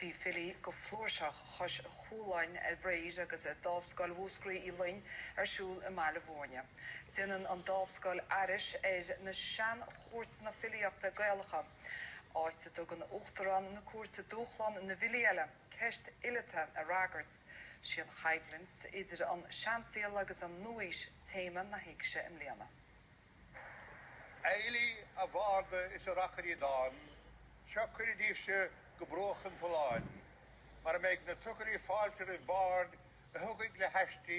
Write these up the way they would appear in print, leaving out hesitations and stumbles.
Bhí filí go flúirseach chois Chualáin aréir agus Dámhscoil Mhúscraí Uí Fhloinn ar siúl i mBaile Bhúirne. Déanann an Dámhscoil aithris ar na sean-chúirteanna filíochta Gaelacha, áit a dtugann uachtarán na cúirte dúshlán na bhfilí eile ceist fhileata a fhreagairt. Sí an choimhlint idir an seansaol agus an nua-aois téama na héigse i mbliana. A fhilí, a bharda is a reacairí dán, seo cuireadh daoibhse go bruach an tolláin, mar a mbeidh na tocairí fáilte roimh baird a thiocfaidh le haistí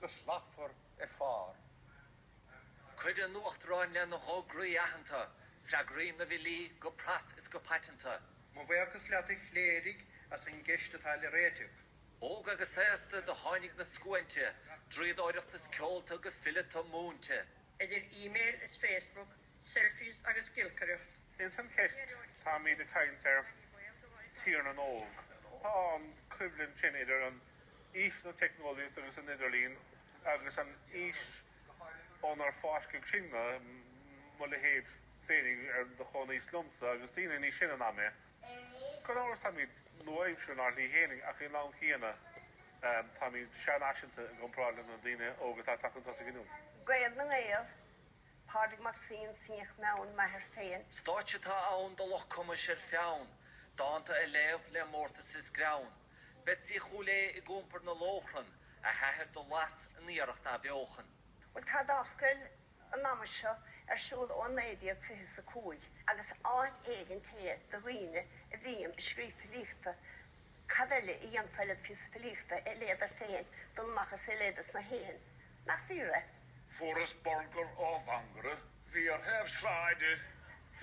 go slachtmhar ar phár. Cuireadh an Uachtaráin lena dh'fhógraí aitheanta, freagraí na bhfilí go pras is go paiteanta. Mo bhuíochas leat a chléirigh as an gceist atá le réiteach. Óg agus aosta do tháinig na scuainte, draíodóireacht is ceolta go fileata múinte. Idir email is Facebook, selfies agus giolcaireacht. Ins an cheist táimid ag caint ar Tír na nÓg. Tá an choimhlint sin idir an aois na teicneolaíochta agus an idirlíon agus an aois ónar fáisceadh sinne, mo leithéid féinig ar de chomhaois liomsa agus daoine níos sine ná mé. Gan amhras táimid nua-aimseartha inár slí fhéinig ach ag an am chéanna táimid seanfhaiseanta i gcomparáid le na daoine óga atá ag teacht chun tosaigh inniu. Gael na nGael, Pádraig Mac Suibhne, Meann m'athar féin. Stáitse atá ann do lucht cumais ar pheann, dánta a léamh le mórtas is greann. Betsy Chúil Aodha ag iompar na lóchrann, a hathair do las an iarracht athbheochan. Bhuel tá Dámhscoil an ama seo ar siúl ó 1925 agus áit éigint é do dhaoine a bhíonn ag scríobh filíochta, cad eile a dhéanfá le píosa filíochta a léadar féin, dul amach is é a léadar sna héin. Nach fíor é? Fuaireas burgar ó mhangaire bhí ar thaobh sráide,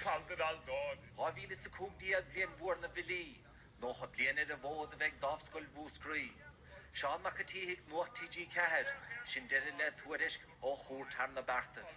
fal-di-dal-dó. 2015 bliain mhór na bhfilí, 90 bliain ar an bhfód a bheidh Dámhscoil Mhúscraí. Seán Mac an tSíthigh, Nuacht TG4, Sin deireadh le tuairisc ó chúirt thar na beartaibh.